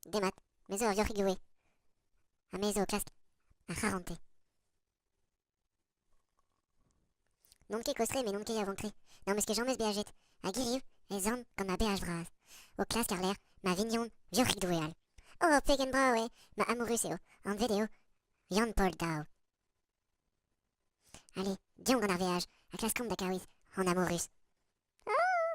Demat, me zo ur yoc'hig ivez. Ha me zo o klask ar c'harantez. N'on ket kozh-tre met n'on ket yaouank-tre. N'am eus ket james beajet. Hag hiriv ez an gant ma beaj vras. O klask àr-lerc'h ma vignon Yoc'hig Doue all. Oh, pegen brav eo! Ma amourus eo. Anvet eo Yann-Paol Dao. Ale, deomp gant ar veaj ha klaskomp da kaouit hon amourus. Ah!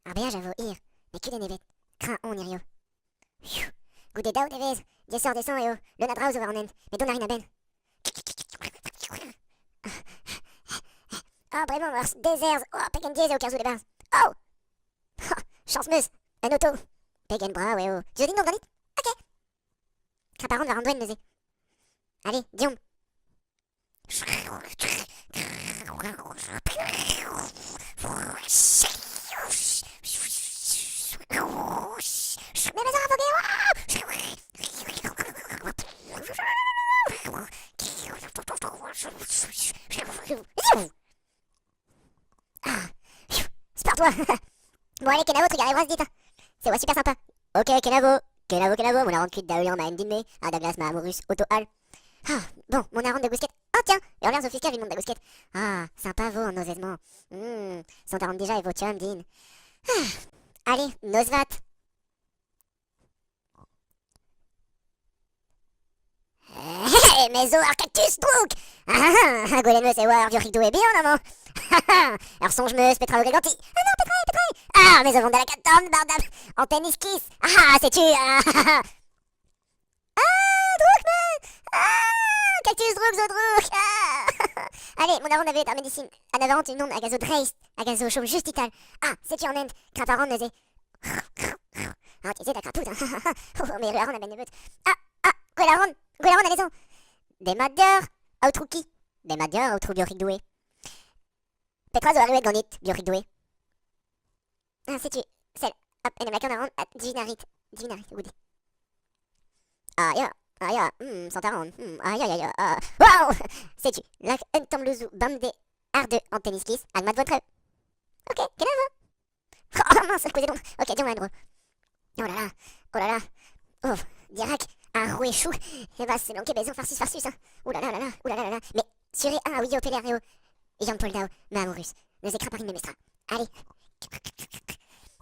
Ar beaj a vo hir, met kudenn ebet, kreñv on hiziv. Pfiou, goude daou devezh, diaesoc'h-diaesañ eo, leun a draoù zo war an hent, met dont a rin a-benn. Oh, bremañ ur dezerzh, oh, pegen diaes eo kerzhout e-barzh. Oh! Chañs 'm eus, un oto. Pegen brav eo. Zo din dont ganit? Ok. Krap a ran war an doenn neuze. Allez, deomp. Ah, sport toi. Bon allez, kenavo, trugarez bras dit. Hein. C'est ouais, super sympa. Ok, kenavo. Kenavo, kenavo, mon a kuit da heuliañ ma endin-me, ha da glas ma amourus auto all. Ah, bon, mon a da gousket. Oh tiens, ur lec'h zo fiskal evit mont da gousket. Ah, sympa vo an nozvezh-mañ. Hmm, sont a ran dija e vo tomm din. Ah, allez, noz vat. Me zo ar kaktus drouk! Ah, gwelet 'meus e oa ur vuoc'hig doue bihan amañ. Ur soñj 'meus petra vo graet ganti. Ah non, petra eo, petra eo? Ah, me zo vont da lakaat dorn war da antenn iskis. Ah, setu. Ah, drouk 'meus! Ah, kaktus drouk zo drouk! Ah. Allez, mont a ran da welet ar medisin. Anavezan unan hag a zo dreist, hag a zo o chom just e-tal. Ah, setu an hent. Krap a ran neuze. Ah, tu sais, da krapout, hein. Oh, mais erru a ran a-benn nebeut. Ah, ah, gwell a ran, gwell a ran anezhañ. Demat deoc'h, aotrou ki. Demat deoc'h, aotrou Bioc'hig Doue. Petra zo arruet ganit, Bioc'hig Doue? Ah, setu, sell, hop, en em lakaat a ran, ha divin a rit, divin a rit, goude. Ah ya, ah ya, sant a ran, ah ya, ya, ya, ah, wow! Setu, lak un tamm louzoù bemdez àr deu an tennis-kiz hag mat vo an traoù. Ok, kenavo! Oh mince, kouezhet on. Ok, deomp en-dro. Oh là là, oh là là. Oh, dirak ar rouechoù. Eh ben, c'est manqué bezañ farsus farsus, hein. Oh là là là là, oh là là là là. Mais, sur e ah oui, o pelec'h eo. Yann-Paul Dao, ma amourus. Neuze krap a rin memestra. Allez.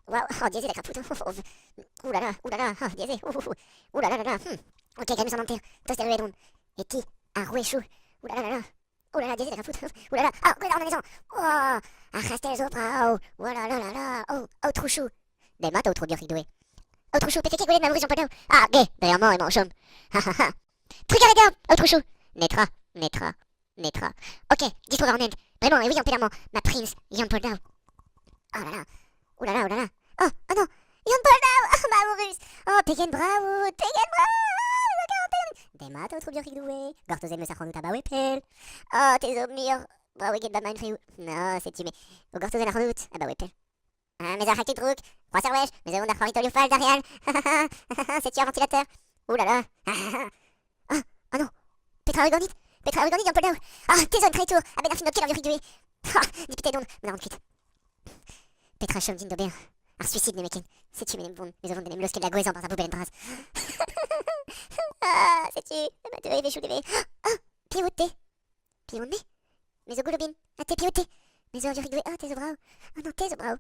Waouh, oh, diaes eo da krapout. Oh, oh, oh là là, oh là là, oh, diaes eo. Oh, oh, oh. Oh là là là là. Ok, graet 'meus an hanter. Tost erruet on. E ti ar rouechoù. Oh là là là là. Oh là là, diaes eo da krapout. Oh là là, ah, gwelet a ran anezhañ. Oh, ar c'hastell zo brav. Oh là là là là, oh, aotrou Chou. Demat, aotrou Bioc'hig Doue. Aotrou Chou, petra ket gwelet ma amourus Jean-Paul Dao? Ah, ge, dre amañ emañ o chom. Ha ha ha. Trugarez deoc'h, aotrou Chou. Netra, netra, netra. Ok, distro war an hent. Bremañ e ouian pelec'h emañ ma priñs Yann-Paul Dao. Oh là là, oh là là, oh là là. Oh, oh non, Yann-Paul Dao, oh, ma amourus. Oh, pegen brav out, pegen brav. Demat, aotrou Bioc'hig Doue. Gortozet 'meus ac'hanout abaoe pell. Oh, te zo muioc'h brav eget ba maen-freoù. No, setu me. O gortozel ac'hanout abaoe pell. Ah, me zo ar drouk. C'hoazh ur wech, me zo vont da c'hoari taolioù fall d'ar re all. Setu ar ventilateur. Ouh là là. Ah, ah non. Petra eo ganit? Petra eo ganit, Yann-Paul Dao? Ah, te zo un traitour! A-benn ar fin n'o ket ar vuoc'hig Doue. Ah, dipitet on, mont a ran kuit. Petra chom din d'ober? Ar suicide nemetken. Setu me vont, me zo vont d'en em leuskel da gouezhañ barzh ar boubellenn bras. Ah, setu, ma teu evezhioù deve. Ah, piv out-te? Piv on-me? Me zo Goulobin. Ha te piv out-te? Me zo ur vuoc'hig Doue. Ah, te zo brav. Ah non, te zo brav.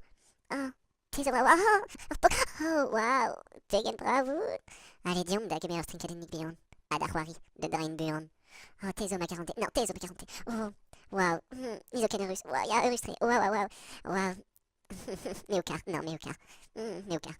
Ah, te zo brav. Ah, ur pok. Oh, waouh, pegen brav out. Allez, deomp da gemer ur strinkadennig bihan. Ha da c'hoari, da drein buan. Oh, te zo ma karantez. Non, te zo ma karantez. Oh, waouh, me zo ken eurus. Waouh, ya, eurus-tre. Waouh, waouh, waouh. Waouh. Me ho kar. Non, me ho kar. Me ho kar.